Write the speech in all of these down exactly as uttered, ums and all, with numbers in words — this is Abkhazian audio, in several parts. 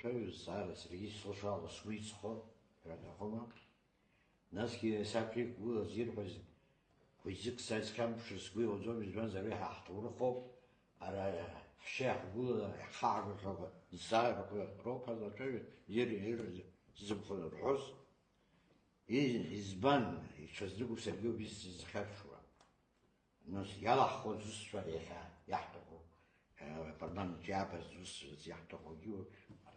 Ҳаҭырқәтәаҩы зҵаара саргьы слышала сгәы иҵхо ҳәа аҭахума? Насгьы саԥхьа иқәгылаз ирҳәаз хәыҷык са исхьамԥшыр сгәы иуаӡом, избанзар, уи ҳа ҳҭоурыхоуп, ара ҳшьа иаҳгәыла иаҳхаагахьоу зҵаарақәа роуп ҳазлацәажәо, ир-, ир-, зыбӷа рҳәоз. Из-, избан, иҽазныҟәо саргьы убри сзыхьарԥшуа. Нас иалаҳхуа зусҭцәа иахьа иаҳҭаху, э, апарламент иаабаз зусҭцәа иаҳҭахугьы,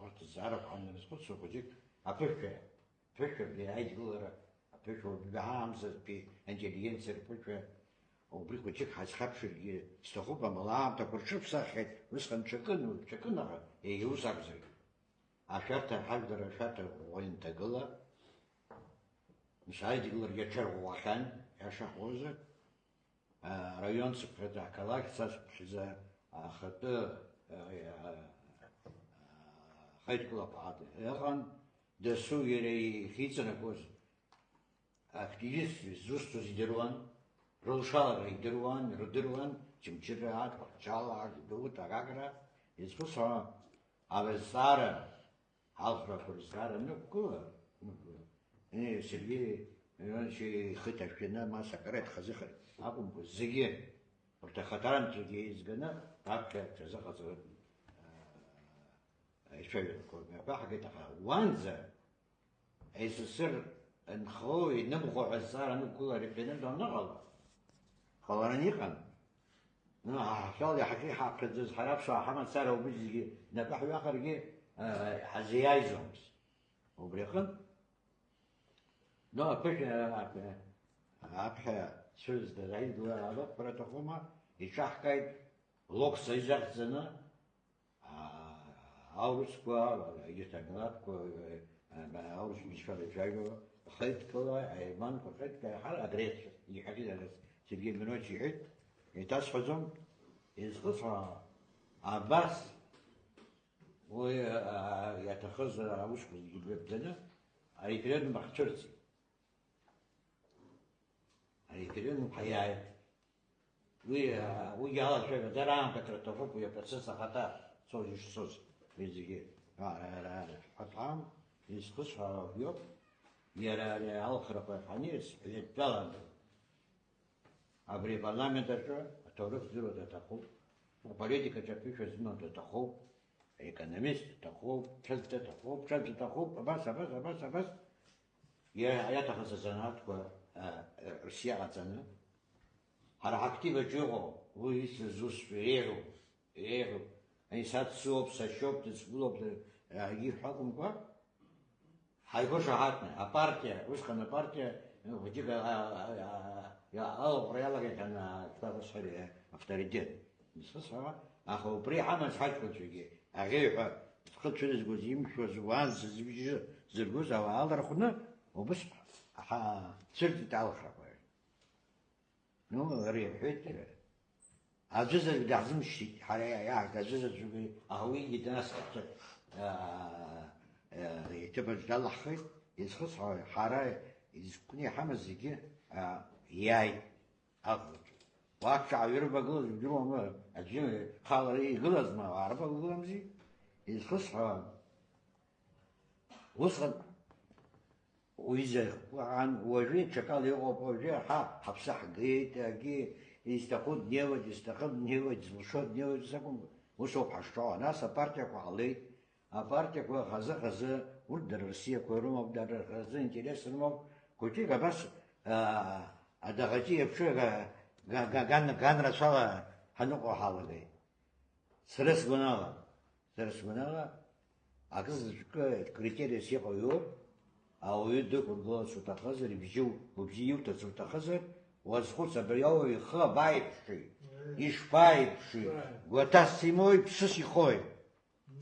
урҭ зҵаарақәа ҳанрызхәыцуа хәыҷык аԥышәа, ԥышәа абри аидгылара, аԥышәа убри ҳаамзатәи аинтеллигенциа рԥышәа, убри хәыҷык ҳазхьаԥшыргьы сҭахуп, амала аамҭақәа рҽыԥсаххьеит, усҟан ҽакын, ҽакын аха, егьа ус акәзаргьы. Ашәарҭа, ҳажәлар ашәарҭа ӷәӷәа инҭагыла, нас аидгыларагьы аҽарӷәӷәахьан, иаша ҳҳәозар, араион цыԥхьаӡа, ақалақь цацыԥхьаӡа, ахатәы, а, а, ахеидкылақәа ҳаҭ-, ыҟан, дасу иара ихиҵанакуаз активистцәа зусҭцәаз идыруан, рылшалара идыруан, ирдыруан, Чымчыраа, Тҟәарчалаа, Гәдоуҭа, Гагра, изхысҳәаауа, абазҵаара, алхрақәа рызҵаара анықәгыла, анықәгыла, э, Сергеи Леонтьевич ихы ҭашәаны, ма сакара дхазыхар акәымкәа, зегьы, урҭ ахаҭарнакгьы еизганы, раԥхьа ҽазыҟаҵара, э, ицәажәарақәа мҩаԥаҳгеит, аха уанӡа СССР нхо, инымхо ҳәа зҵаара анықәгыла ареферендум аныҟала, ҟалараны иҟан. Ну, ҳа ҳшәала иаҳагьы иҳаԥхьаӡаз, ҳара аԥсуаа ҳамацара убри зегьы напы ҳҩахаргьы, э, ҳазиааиӡомызт. Убри аҟынтә, ну, аԥышәа, аԥ-, аԥхьа цәырызгаз аидгылара алыхәра аҭахума, иҿаҳкааит Локса изахьӡаны, а-, аурысқәа, егьырҭ амилаҭқәа, а-, аурыс бызшәала ижәажәо, хеидкыла, аерманқәа хеидкыла, ҳара агрессор, иҳәахьеит, Сергеи Миронович иҳәеит, еиҭасҳәаӡом, изхысҳәаауа, абас уи, а, иаҭахыз аусқәа зегьы мҩаԥганы, ареферендум ахьцәырҵит. Ареферендум ҳаиааит. Уи, а, уигьы алацәажәара даара аамҭа аҭахуп, уи апроцесс ахаҭа цоз ишцоз, уи зегьы, а, а, а, ҳәатәам, изхысҳәаауа иоуп, иара ари алхрақәа ҳанирц, ҳҩадтәалан. Абри апарламент аҿы аҭоурых здыруа даҭахуп, аполитикаҿы аԥышәа зымоу даҭахуп, аекономист даҭахуп, ҽаӡә даҭахуп, ҽаӡә даҭахуп, абас, абас, абас, абас. Иа-, иаҭахыз азанааҭқәа, а, рс иаҟаҵаны, ҳара ҳактив аҿы иҟоу, уи ицыз усшәа еиӷьуп, еиӷьуп. Ани саццоуп, сашьоуп, дысгылоуп, ды-, а, иҳәа акәымкәа, ҳаиқәышаҳаҭны, апартиа, усҟан апартиа, э, хәыҷык, а, а, а, а, алаҟәра иалагахьан, а, Ҭлаҟәа Сҳәариа авторитет. Исхысҳәаауа, аха убри иҳамаз ҳаҷкәынцәагьы, аӷьеҩҳәа зхы цәырызгоз, имшәоз, уаанӡа зыбжьы зыргоз ауаа алархәны, убыс ҳа-, цәырҵит алхрақәа. Ну, ари иҳәеит, аӡәызаҵәык даҳзымшьҭит, ҳара иаҳҳәеит, аӡәызаҵәык, аха уигьы нас, а, а, иҭыԥаҿ далаҳхит, изхысҳәаауеи, ҳара изкәны иҳамаз зегьы, а, иааит. Аҟәаҿы. Уахь ҽаҩ ирывагылаз ижәдыруама, аӡәы ихала игылазма, арывагыламзи? Изхысҳәаауан. Усҟан уи зыхәан, уажәы ҽакала иҟоуп, уажәы ҳа ҳаԥсы ҳгеит, акгьы изҭаху днеиуеит, изҭахым днеиуеит, зылшо днеиуеит, ус акәымкәа, усоуп ҳашшауа. Нас апартиақәа ҟалеит, апартиақәа хазы-хазы, урҭ дара рсиақәа рымоуп, дара рхазы интерес рымоуп. Хәыҷык абас, аа, адаӷаҷы иаԥшы га-, га-, га-, ган-, ган рацәала ҳаныҟоу ҳалагеит. Сара сгәанала, сара сгәанала, акы заҵәыкы критериас иҟоу иоуп, ауаҩы дықәыргыларц уҭахызар, ибжьы, убжьы иуҭарц уҭахызар, уазхәыц, абри ауаҩ ихы абаиԥши, ишԥаиԥши, гәаҭас имоуи, ԥсыс ихои?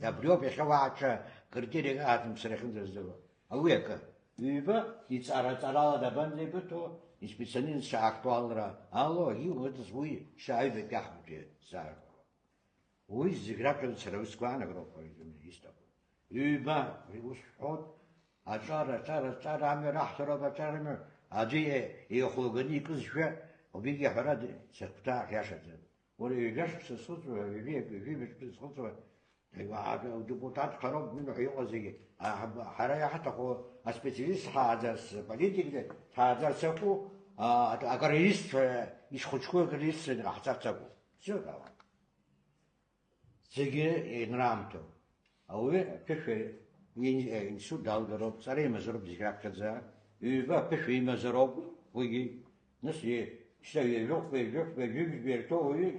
Абриоуп иахьа уааҽа критериак аҭымԥсара ахьынӡаздыруа. Ауи акы. Ҩба, иҵара-ҵарала дабанӡеибыҭо, испециалистцәа актуалра ало, иуҳәатәыз уи шьа аҩбатәи аҳбатәи зааргало. Уи зегь раԥхьаӡа сара ус сгәаанагароуп, ҳәа исҭаху. Ҩба, уи ус шәҳәоит, аҿар, аҿар, аҿар амҩа раҳҭароуп, аҿар амҩа, аӡәы ихәлаганы икызшәа, убригьы аҳәара сахәҭа иашаӡам. Уара ҩажәа шықәса схыҵуа, ҩажәи, ҩажәи быжьқәа схыҵуа, Адепутатқәа роуп ҳәа иҟоу зегьы. Ҳара иаҳҭаху аспециалист ҳааӡарц, аполитик ҳааӡарц акәу, акариристцәа ишхәыҷқәоу акариристцәа ҟаҳҵарц акәу. Зегьы ианраамҭоу. Ауаҩы аԥышәа инсу далгароуп, ҵара имазароуп зегь раԥхьаӡа, ҩба аԥышәа имазароуп уигьы. Нас шьҭа ҩажәохәба, ҩажәохәба, ҩажәи жәба ирҭоу ауаҩы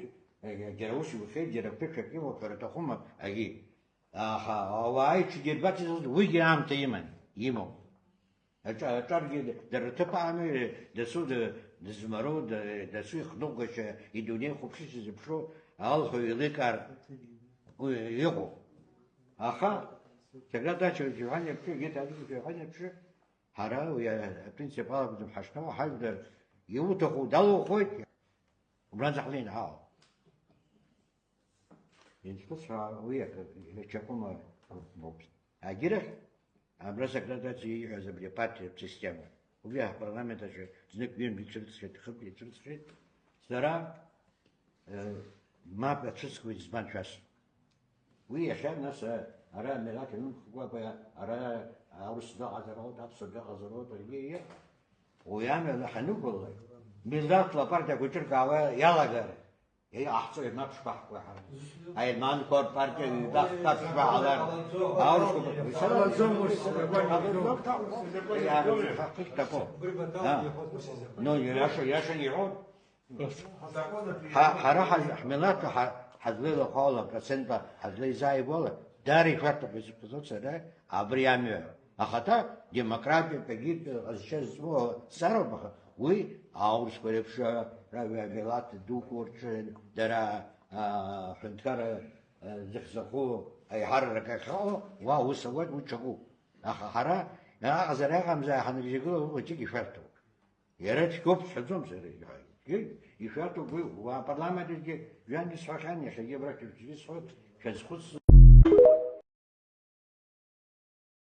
џьара ус иухьеит, џьара ԥышәак имоуп ҳәа рҭахума агьи. Аха ауаа иҽидирбарц изылшоз уигьы аамҭа иман, имоуп. Аҿа-, аҿаргьы дара рҭыԥ ааны, дасу ды-, дызмароу, д-, дасу ихныҟәгашьа, идунеи хәаԥшышьа зыԥшу алхра еиликаар уи иҟоуп. Аха, Соград Ача Џьоҳан иаԥшьы, Геҭа Ача Џьоҳан иаԥшьы, ҳара уи апринцип алакәӡам ҳашҭоу, ҳажәлар иуҭаху далухоит, убранӡа ҳнеины ҳаауп. Инцәыцәаа уи акы, иаҿакума? Агьырахь, абра Сократаци ииҳәаз абри апартиатә система. Убри апарламент аҿы знык ҩынтә ицәырҵхьеит, хынтә ицәырҵхьеит. Сара, э, мап ацәыскуеит, избан шәасҳәо. Уи иахьа, нас, э, ара амилаҭ ианымхкәа, ара аурыс дыҟазар ауеит, аԥсуа дыҟазар ауеит, аргьы иҟ-, уи амҩа ҳанықәлалак, милаҭла апартиақәа ҿыркаауа иалагар, Еи, аҳцәа ирнаԥшқәа ҳкуа ҳара. Аерманқәа рпартиа ҩба хҭарԥшқәа ҟалар, аурысқәа. Ҳаҟәыхтаку. Ну, иаша, иаша иҳәон. Ҳа-, ҳара ҳаз-, ҳмилаҭ ҳа-, ҳазлеилахәо ала, процентла ҳазлеизааигәоу ала, даара ишәарҭоуп изыԥхьаӡо сара абри амҩа. Ахаҭа демократиатә агьырҭ ҟазшьа зҵоу сароуп, аха уи аурысқәа реиԥш, ра-, ра-, милаҭ дуқәа рҿы дара, аа, ҳәынҭқарра, аа, зыхьӡахо аиҳарак ахьыҟоу, уа ус ауеит, уи ҽакуп. Аха ҳара, иаҟазар иҟамзар, ҳаныбжьагыла, уи хәыҷык ишәарҭоуп. Иара цәгьоуп сҳәаӡом сара, ишәарҭоуп уи, уа апарламент аҿгьы жәантәи сҳәахьан, иахьагьы абрахь шәыԥшгьы сҳәоит, шәазхәыц.